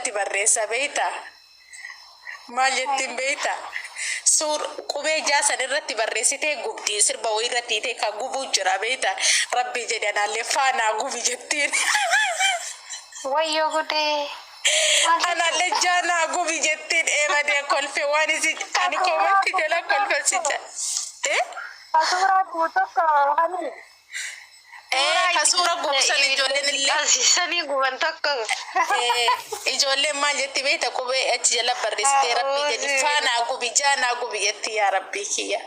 jalatti barreessa beeyta. Maal jettiin beeyta? Suur qubee jaa san irratti barreessitee gubdi sirba wayii irratti hiitee kan gubuu jira beeyta. Rabbii jedhe anaallee faanaa gubi jettiin. Wayyoo gudee. Maal Anaallee jechuudha? jaa naa gubi jettiin eebadee kolfe waan isi ani koomatti jala kolfe si ja. Eh? Suuraa guutuu tokko hani. Eh, ka suura gubu san ijoolleen illee Qabsiisanii guban tokko. Eh, ijoolleen maal jetti beekta qubee achi jala barreessitee rabbii jedhi faanaa gubi jaanaa gubi jetti yaa rabbii kiyya.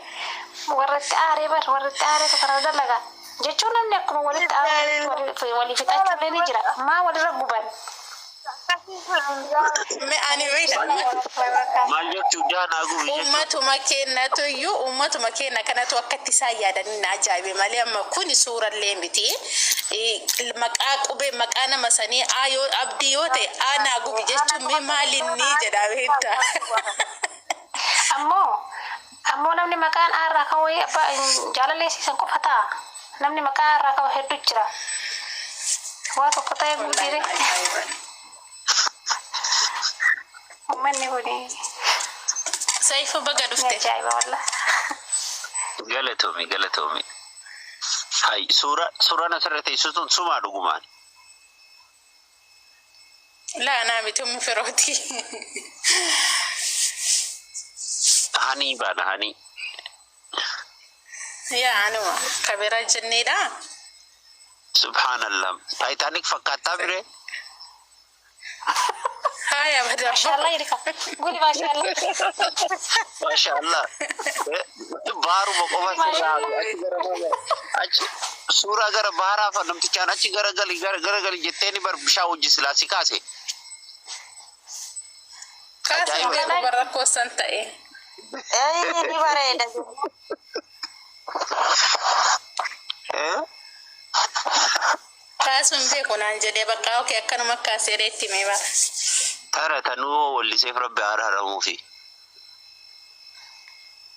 Warratti aaree bar warratti aareetu karaa dalagaa. Jechuun namni akkuma walitti aaru walii fixachuullee ni jira. Maa walirra guban? Me ani beekta Maal jechuun jaanaa gubi jechuun. ummatuma keenyatu iyyuu ummatuma keenya kanatu akkatti isaan yaadanii na ajaa'ibe malee amma kuni suurallee miti. Eh, maqaa qubee maqaa nama sanii aa yoo abdii yoo ta'e aanaa gubi jechuun mee maalinni jedha beekta. Ammoo ammoo namni maqaan aarraa ka'u wayii abbaa jaalalleessisan qofa ta'a. Namni maqaa aarraa ka'u hedduu jira. Waa tokko ta'e Wallaahi guddire. na ajaa'iban. Uummanni kuni Saifu baga ni dhufte. ajaa'iba wallah. Galatoomi galatoomi. Hay suura suuraan asirra teessu tun sumaa dhugumaan. Laa naa miti ummi firooti. Hanii baana hanii. Yaa anuma kabira jenneedha. Subhaanallah. Taayitaanik fakkaattaa biree. Haya badabbo. Maashaallah jedhi Guli maashaallah. Maashaallah. Baaruma qofa sirraa Maashaallah. achi gara achi suuraa gara baaraa fa namtichaan achi garagali gara garagali jetteeni bar bishaan wajji silaa si kaase. Kaasuu Ajaa'iba. beeku barra koosan ta'e. Ee ni bareeda. Eh? Kaasuun beeku naan jedhee bakka okee akkanuma kaasee itti himee bara. Tara tanuu walliseef rabbi araaramuufi.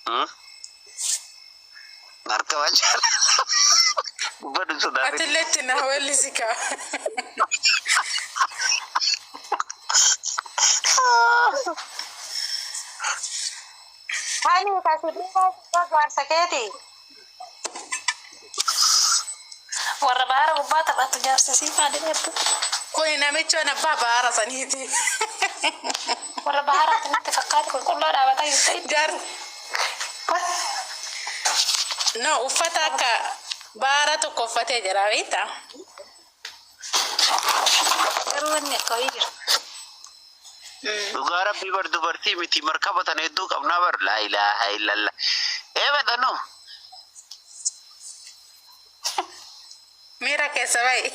Hmm? Markaba jala. Dubbadhu sodaatin. Atillee itti na wallisi kaa. Hani kasi jaarsa keeti. Warra baara gubbaa taphatu jaarsisii maali dheertu? Kuni namichoon abbaa baara saniiti. Warra baaraatti natti fakkaate qulqullaa dhaabataa yoo ta'e. Jaar no uffata akka baara tokko uffatee jira beektaa? Garuu wanni akka wayii jira. Dhugaa rabbii bar dubartii miti markaba tana hedduu qabnaa bar laa ilaaha illallah. Ee badhanu. Miira keessa bahi.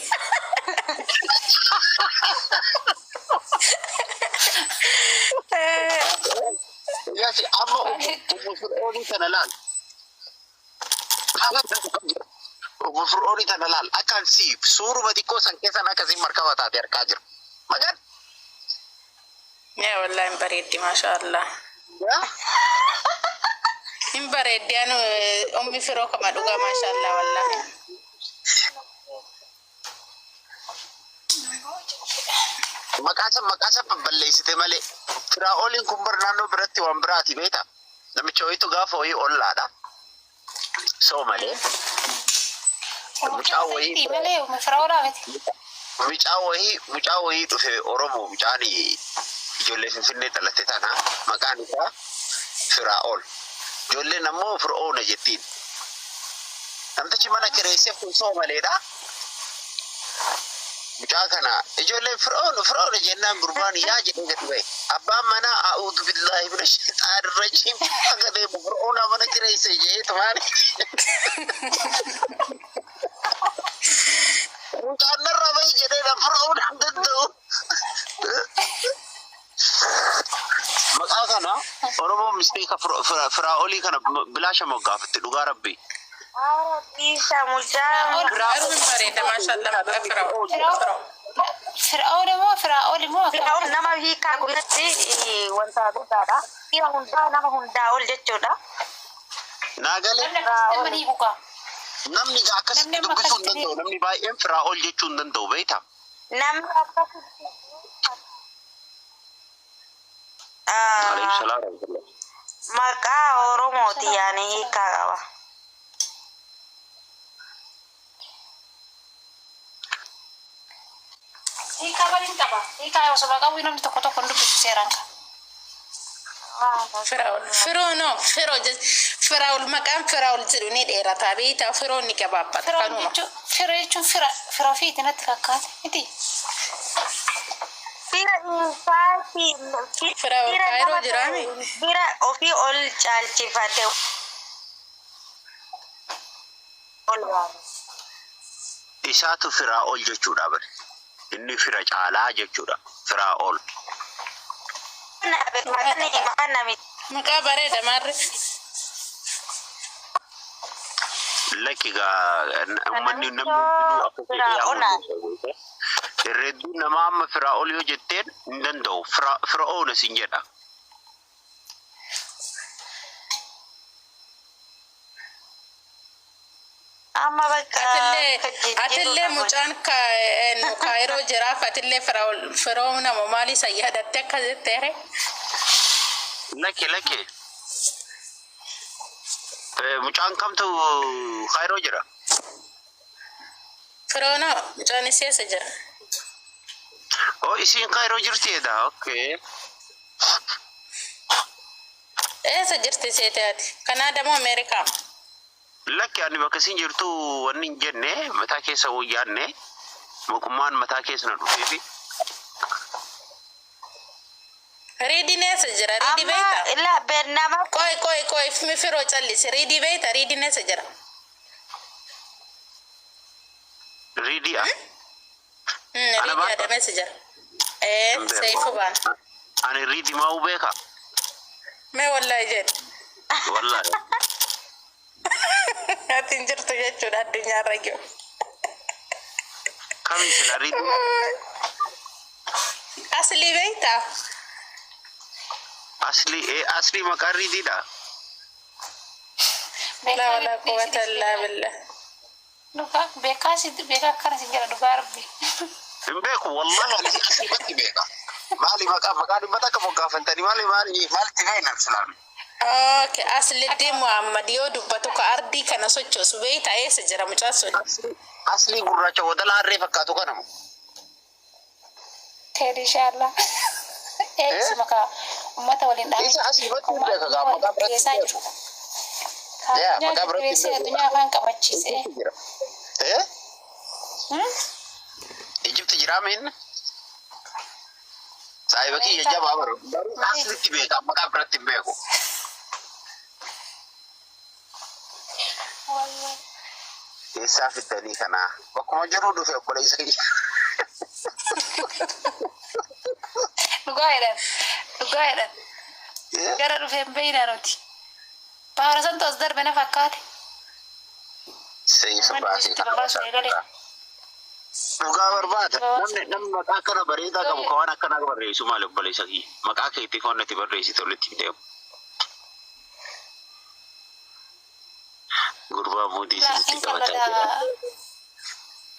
Yaasi amma ummu fir'oonii tana laal. Ummu fir'oonii tana laal. Akkaan siif suuruma xiqqoo san keessan akkasiin markaba taate harkaa jiru. Magan. Yaa wallahi hin bareeddi maasha Allah. Hin bareeddi anu ummi firoo kama dhugaa maasha Allah wallahi. Maqaa san balleessite malee. Firaa'ooliin kun bar naannoo biratti waan biraati beektaa? Namicha wayiitu gaafa wayii ollaadha. Soo malee. Mucaa wayii Malee firaa'oolaa miti. mucaa wayii dhufe Oromoo mucaan ijoollee Finfinnee dhalate tana maqaan isaa Firaa'ool. Ijoolleen ammoo Fir'oona jettiin. Namtichi mana kireesseef kun soo maleedha. Mucaa kana ijoolleen Fir'oona Fir'oona jennaan gurbaan yaa jedhee gadi ba'e. Abbaan manaa a'uudhu billaahi mina shayxaani rajiim akka deemu Fir'oona mana kireesse jedheetu maali. Mucaan narraa bahi jedhee na Fir'oona hin danda'u. Maqaa kana Oromoon misteeka Firaa'olii kana bilaasha moggaafatte dhugaa rabbii. Isa mucaa. Garuu hin bareeda maasha Allah maqaa firoo. Firoo. Fir'aawol immoo Firaa'ol immoo Fir'aun nama hiikaa guddatti wanta guddaadha. Dhiira hundaa nama hundaa ol jechuudha. Naa galee namni akkasitti amma ni buka. namni gaa akkasitti Namni amma dubbisuu hin akkasitti danda'u. Namni baay'een Firaa'ol jechuu hin danda'u beektaa? Namni akkasitti. Waalaikum salaam warahmatullah. Maqaa Oromooti yaani hiikaa qaba. Hiikaa waliin qaba. Hiikaa osoo qabu namni tokko tokko hin dubbisu seeraan qaba. Firaa'ol. Firoo no firoo Firaa'ol maqaan Firaa'ol jedhu ni dheerata beektaa firoon ni gabaabbata Fira kanuma. jechuun fira jechuun fira fira ofiiti natti fakkaate miti. Fira isaati Firaa'ol fira Kaayiroo nama jiraame? fira ofii ol caalchifate ol waame. Isaatu Firaa'ol jechuudha bare. Inni fira caalaa jechuudha. Firaa'ol. Maqaan namicha. Maqaa bareeda maarre. Lakki gaa uummanni namni hundinuu akka fedhe Firaa'ola. yaamuu danda'u. Herreedduun namaa amma Firaa'ol yoo jetteen hin danda'u. Fira'oona sin jedha. Amma bakka Atillee akka jijjiiruu atillee qabu. Mucaan Kaayiroo jiraaf atillee Firaa'ol firoo nama maalii san yaadatte akka jetteere. Lakki lakki. Mucaan kamtu Kaayiroo jira? Firoo no mucaan isii eessa jira? Oh, isiin Kaayiroo jirti edha. Okay. Eessa jirti seete ati? Kanaadaa moo Ameerikaa? Lakki ani bakka isin jirtu wanni hin jenne mataa keessa wayyaanne maqummaan mataa keessa na dhufeefi. Riidiin eessa jira? Riidii Amma beektaa? ila nama Qoy qoy qoy mi firoo callisi. Riidii beektaa? Riidiin eessa jira? Riidi'a. Ana Riidii baata. Adam eessa jira? Ee Seifuu baana. Ani riidii maa'uu beeka. Mee wallaahi jedhe. Wallaahi. Ati hin jirtu jechuudha addunyaarra jiru. Kami sila riidii? Aslii beektaa? Asli asli maqaan riidiidha. Laa walaa quwwata illaa billah. Dhugaa beekaa si beekaa akkana si jedha dhugaa rabbi. Hin beeku wallahi ani asli beeka. Maali maqaa maqaa dhibbata akka moggaafantanii maali maali maalitti beeknan silaan? Okay, Asliddin Muhammad yoo dubbatu ka ardii kana sochoosu beektaa eessa jira mucaan sun? Asli gurraacha wadala harree fakkaatu kana moo? Teedi inshallah. Eegisuma ka uummata waliin dhaabee. Isa asii irratti hin beeka gaa maqaa biratti Keessaa hin jiru. beeku. Yaa, Addunyaa maqaa biratti hin jijjiirreessee beeku. addunyaa afaan qabachiisee. Jira. Eh? Ijipti jiraa meen? Saahiba kiyya jabaa baru. Garuu aslitti beeka maqaa biratti hin beeku. Eessaa fiddanii kanaa? Bakkuma jiruu dhufe obboleessa kiyya. Dhugaa jedhan. Dhugaa jedhan. Gara dhufee hin beekna nuti. Baara santu as darbe na fakkaate. Seefa Manni baasee itti kana babaasuu eegale. Dhugaa barbaada. Namni maqaa akkana bareedaa qabu ka waan akkanaa barreessu maali obboleessa kiyya? Maqaa keetii kan itti barreessite walitti hin deemu. Gurbaa muudii isinitti Laakiin qabataa jira. qabataa.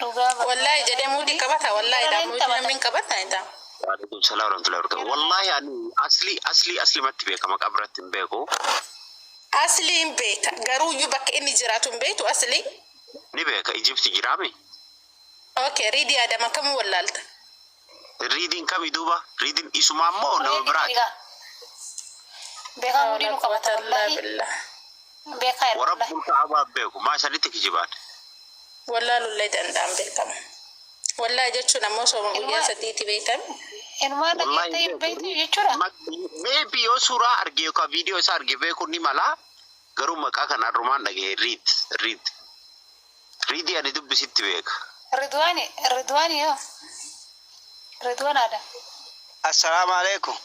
Dhugaa barbaada. Wallaahi jedhee muudii qabata wallaahi dha muudii namni hin qabata ni ta'a. Waalaikum salaam warahmatullahi wabarakatuh. Wallahi ani asli asli aslimatti beeka maqaa biratti hin beeku. Aslii hin beekta garuu iyyuu bakka inni jiraatu hin beektu aslii. Ni beeka Ijipti jiraame. Okay, Riidii Adam akkamii wallaalta? Riidiin kami duuba? Riidiin isumaa immoo nama biraati. Beekaa muudii nu qabata Illaa wallaahi. billah. Beekaa jedha wallaahi. Warabbuun ka'abaa beeku. Maa isanitti kijibaan? Wallaalullee danda'an beekama. Wallaahi jechuun ammoo sooma guyyaa sadiiti beekame. Inumaan dhageettee hin beektu jechuudha. Maybe yoo suuraa arge yookaan viidiyoo isaa arge beekuun ni mala. Garuu maqaa kana har'umaan dhagaye riid riid. Riidii ani dubbisitti beeka. Ridwaani Ridwaani yoo. Ridwaan aadaa. Assalaamu alaikum.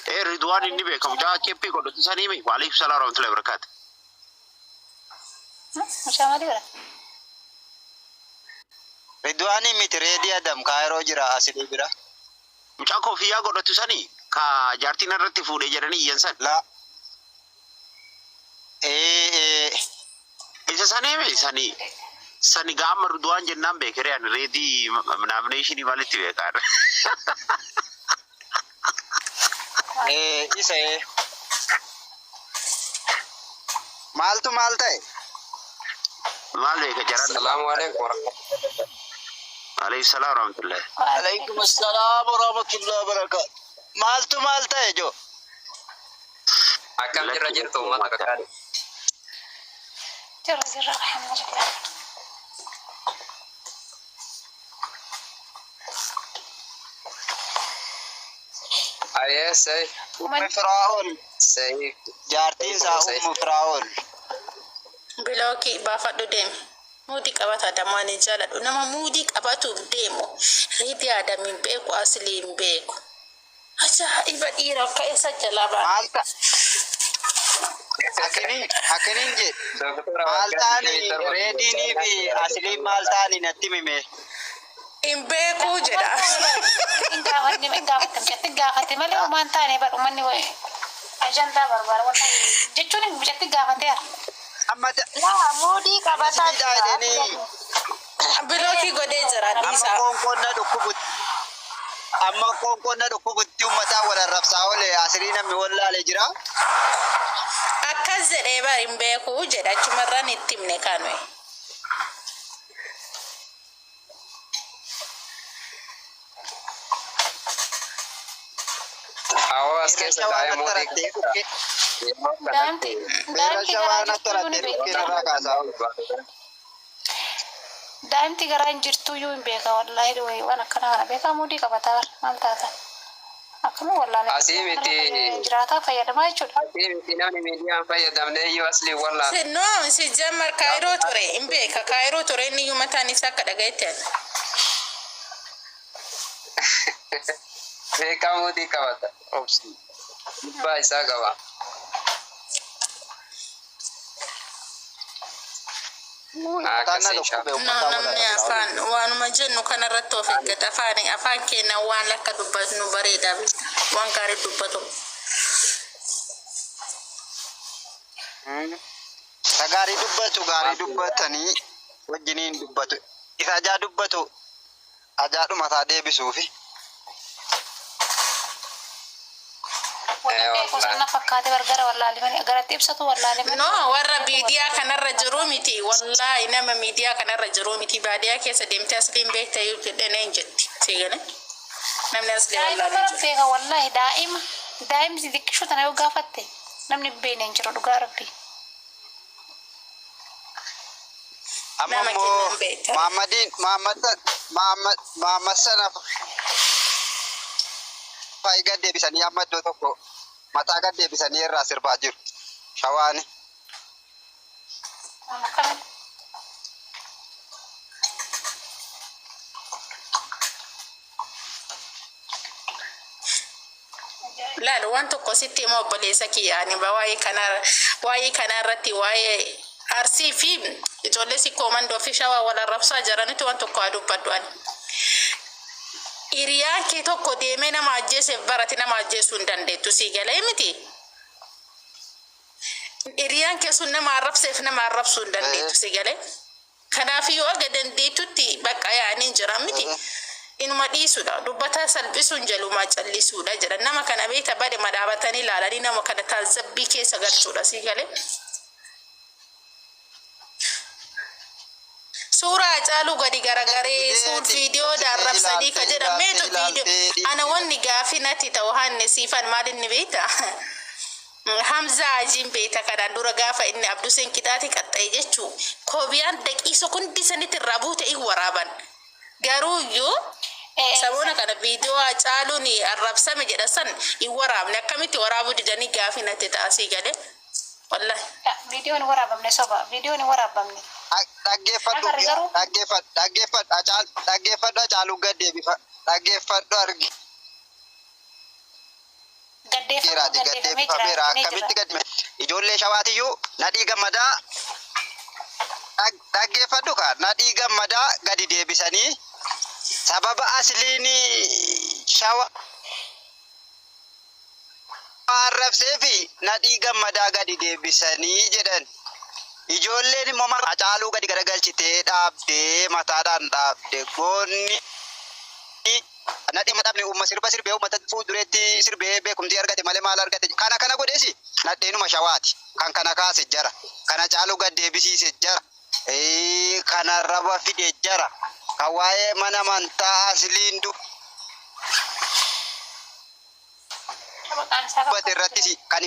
Ee Ridwaan inni beekamu mucaa keeppii godhatu sanii mi? Waalaikum salaam warahmatullahi wabarakatuh. Mucaa maalii godha? Ridwaanii miti Reedii Adam Kaayiroo jira asidii bira. Mucaa koofiyyaa godhatu sanii ka jaartiin irratti fuudhee jedhanii iyyan san. La. Ee ee. Isa sanii mi? Sanii sani gaama Ridwaan jennaan beekere ani reedii naamination maalitti beekaa? Isa maaltu maal ta'e? Maal beeka jaran? Assalamu alaikum warahmatullahi. Alayhi salaam warahmatullahi. Alaikum assalaam warahmatullahi wabarakatuh. Maaltu maal ta'e jo? Akkam jirra jirtu uummata kakkaadhe. Jirra jirra, alhamdulillah. Ayee say Ummi Firaa'ol say jaartiin isaa Ummu Firaa'ol. Bilookii baafadhu deemi. Muudii qabata Adamu, ani jaaladhu. Nama muudii qabatuuf deemu. Riitii Adam hin beeku, aslii hin beeku. Ajaa'iba, dhiira akka eessa jalaa ba'a. Maal ta'a? Akkiniin akkiniin jedhe. Doktora. Maal ta'ani reediinii fi asliin maal ta'ani natti hime. Hin beekuu jedha. Hin gaafanne, hin gaafatte, mucatti gaafate malee homaan taane bar uummanni wayi ajandaa barbaada wallahi jechuun mucatti gaafateera. Amma Laa, muudii qabataa asliidhaa jedhanii Bilookii godhee jira amma dhiisaa. qoonqoon na dhukkubutti. Amma qoonqoon na dhukkubutti uummataa wal arrabsaa oole, asirrii namni wallaalee jira. Akkas jedhee bar, hin beekuu jedha, achumarraan itti himne kanue. Awwa, as keessa Irra taa'ee shawaa muudii natti dhukkee. Daa'imti Irra daa'imti shawaa garaa natti jirtuyyuu ni tarattee dhukkee beeka. irraa kaasaa oole. Daa'imti garaa hin jirtuyyuu hin beeka wallahi, wayi waan akkanaa kana beekaa, muudii qabataa bar maal taata. Akkuma wallaalee Asii miti. jiraataa fayyadamaa jechuudha. Asii miti, namni miidiyaan fayyadamne iyyuu aslii wallaala. No, si jammar Kaayiroo ture hin beeka. Kaayiroo ture inni iyyuu mataan isaa akka dhagayetti ani. Beekaa muudii qabata. Obsi. Dhiibbaa isaa qaba. Mataan na Akkas dhukkube No, uummataa wal namni arrabsaa oole. afaan waanuma jennu kanarratti of eeggata. Afaan keenya waan akka dubbatnu bareeda. Waan gaarii dubbatu. Isa gaarii dubbatu gaarii dubbatanii wajjiniin dubbatu. Isa ajaa dubbatu ajaadhuma isaa deebisuufi. Wallaahi qusannaa fakkaatee gargara wallaalimanii garatti ibsatu wallaalimanii. No, warra miidiyaa kanarra jiru miti. Wallaahi, nama miidiyaa kanarra jiru miti. Baadiyaa keessa deemtee asliin beekta yoo jedhanii hin jetti. Seegane. Namni aslii Daa'ima wallaalee bara jiru. beeka wallahi, daa'ima daa'imti xiqqishuu tana yoo gaafatte namni hin beekne hin jiru, dhugaa rabbi. Amma Nama immoo kennan beekta. Mahammadiin Mahammad Mahammad Mahammad sana faayi gad deebisanii amma iddoo tokko mataa gad deebisanii irraa sirbaa jiru. Shawaani. Akkamitti? Laal, waan tokko sitti hima obboleessa kiyya, ani waa'ee kanaa irratti, waa'ee Arsii fi ijoollee sikkoo mandoo fi shawaa wal arrabsaa jiranitti waan tokko haa dubbadhu ani. Hiriyaan kee tokko deemee nama ajjeeseef barate nama ajjeesuu hin dandeettu, sii galee miti. Hiriyaan kee sun nama arrabseef nama arrabsuu hin dandeettu, sii galee. Kanaaf yoo aga dandeettutti bakka yaa'anii jira miti. Inuma dhiisudha. Dubbataa salphisuun jalumaa callisuudha jedha. Nama kana beekta bade madaabatanii ilaalanii nama kana taazabbii keessa galchuudha, sii galee. Suuraa Hacaaluu gadi garagaree suur viidiyoodhaan rabsanii ka jedhan meetu viidiyoo ana wanni gaafii natti ta'u hanne siifan maal inni beekta. Hamzaa Ajiin beekta, kanaan dura gaafa inni Abduseen qixaati qaxxa'e jechuu koobiyaan daqiiso hundi sanitti irraa buute in waraaban. Garuu iyyuu saboona kana viidiyoo Hacaaluun arrabsame jedha san hin waraabne, akkamitti waraabuu didanii gaafii natti ta'a, sii galee. Wallahi. Viidiyoon hin waraabamne, soba, viidiyoon hin waraabamne. Dhaggeeffadhu. Agarre garuu. Dhaggeeffadhu, dhaggeeffadhu, dhaggeeffadhu, Hacaaluu gad deebifa, dhaggeeffadhu, argi. Gaddeeffamuu Jiraati gaddeeffamee jira. gaddeeffameera Ni jira. akkamitti gaddeeffame ijoollee shawaatiyyuu Nadhii Gammadaa dhaggeeffadhu ka Nadhii Gammadaa gadi deebisanii sababa asliin shawa arrabsee fi Nadhii Gammadaa gadi deebisanii jedhan. Ijoolleen immoo Hacaaluu gadi garagalchitee dhaabdee mataadhaan dhaabde goonni. Nadhii dhabne uumma sirba sirbee uummata fuuldureetti sirbee beekumtii argate malee maal argate kana kana godheesi nadheenuma shawaati. Kan kana kaase jara. Kana caalu gad deebisiise jara. Kana raba fide jara. Kan waa'ee mana amantaa asliin Maqaan isaa dubbate irrattis kan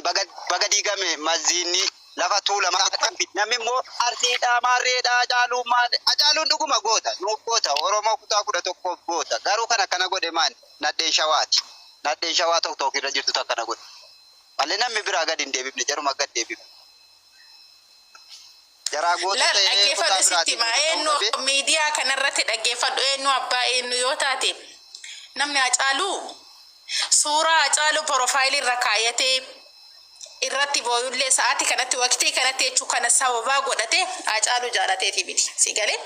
baga diigame maziinni lafa tuulamaa namni immoo arsiidhaa maarreedhaa caaluu maal Hacaaluun dhuguma goota nuuf goota Oromoo kutaa 11 goota garuu kan akkana godhe maal nadheen shawaati nadheen shawaa tokko tokko irra jirtu akkana godhe malee namni biraa gad hin deebifne jaruma gad deebifne jaraa goota Laal ta'ee kutaa dhaggeeffadhu sitti biraatiin hima. goota ta'uu Eenyu dhabee miidiyaa kanarratti dhaggeeffadhu eenyu abbaa eenyu yoo taate namni Hacaaluu suuraa Hacaaluu porofaayilii irra kaayatee irratti booyullee sa'aatii kanatti waqtii kanatti jechuu kana sababaa godhate Hacaaluu jaalateeti miti. Si galee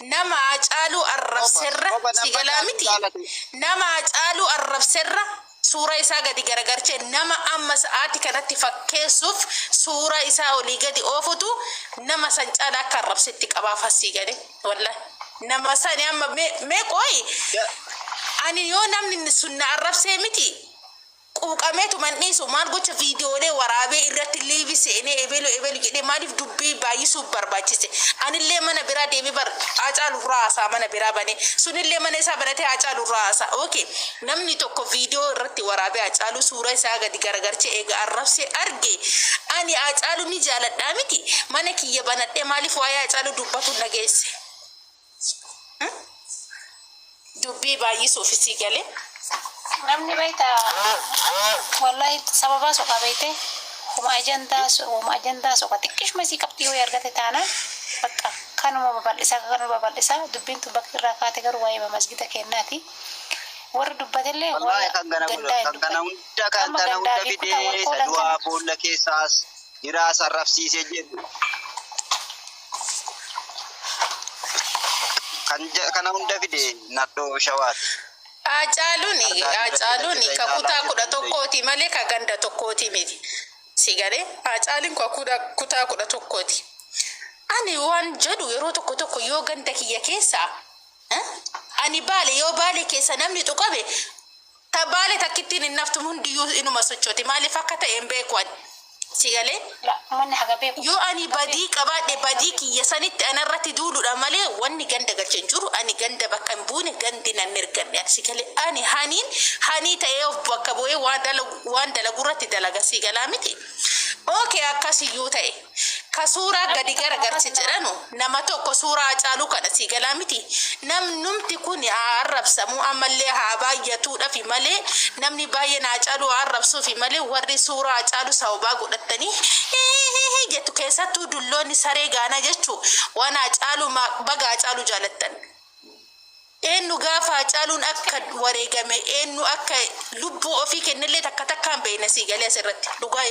nama Hacaaluu arrabserra Soba si nama galaa Hacaaluu miti. jaalate. Nama Hacaaluu arrabserra suuraa isaa gadi garagarchee nama amma sa'aatii kanatti fakkeessuuf suuraa isaa olii gadi oofutu nama san caalaa akka arrabsetti qabaaf asii gale wallahi nama sani amma mee qooyi ani yoo namni sun na arrabsee miti quuqameetu man dhiisu maal gocha viidiyoolee waraabee irratti liivi seenee ebelu ebelu jedhee maaliif dubbii baay'isuuf barbaachise anillee mana biraa deemee bar Hacaalu irraa haasaa mana biraa banee sunillee mana isaa banatee Hacaalu irraa haasaa okay namni tokko viidiyoo irratti waraabee Hacaalu suura isaa gadi garagarchee eega arrabsee arge ani Hacaalu ni jaaladhaa miti mana kiyya banadhee maaliif waa'ee Hacaalu dubbatu nageesse dubbii baay'isuuf isii galee. Namni beekta wallahi sababaa soqa beekte huma ajandaa soqa xiqqishuma isii qabxii yoo argate taanaan bakka kanuma babal'isaa kanuma babal'isaa dubbiin tun bakka irraa kaate garuu waa'ee masgida kennaati. Warri dubbatellee Wallahi waa'ee kan kana godhu gandaa hin kan kana dubbanne. hunda kan Amma kana gandaa hunda fi kutaa fidee wal isa qoodan du'aa kana boolla keessaas jiraas arrabsiisee jedhu. Kan kana hunda fide nadhoo shawaati. Hacaaluun Argaa jirra Hacaaluun jira ka ilaalaa kutaa jirra kudha hundayyuu. tokkooti malee ka ganda tokkooti miti. Si galee Hacaaluun ka kutaa 11ti. Ani waan jedhu yeroo tokko tokko yoo ganda kiyya keessaa ani baale yoo baale keessa namni tuqame ta baale takkittiin hin naftu hundiyyuu inuma sochooti maaliif akka ta'e hin beeku ani. Si galee la manni haga beeku. yoo ani badii qabaadhe badii kiyya sanitti anarratti duuludha malee wanni ganda galche hin jiru ani ganda bakka hin buune gandi nan erganne si galee ani haniin hanii ta'ee of bakka bu'ee waan dalagu irratti dalaga si galaa miti. Okay akkasiyyuu ta'e ka suuraa Namni gadi tokko garagarche maqaa jedhanu nama tokko suuraa Hacaaluu kana si galaa miti namnumti kun haa arrabsamu ammallee haa baay'atuudhafi malee namni baay'een Hacaaluu haa arrabsuufi malee warri suuraa Hacaaluu sababaa godhatanii jettu keessattuu dulloonni saree gaanaa jechuu waan Hacaaluu baga Hacaaluu jaalattan. Eenyu gaafa Hacaaluun akka wareegame eenyu akka lubbuu ofii kennellee takka takkaan beekna sii galee asirratti dhugaa.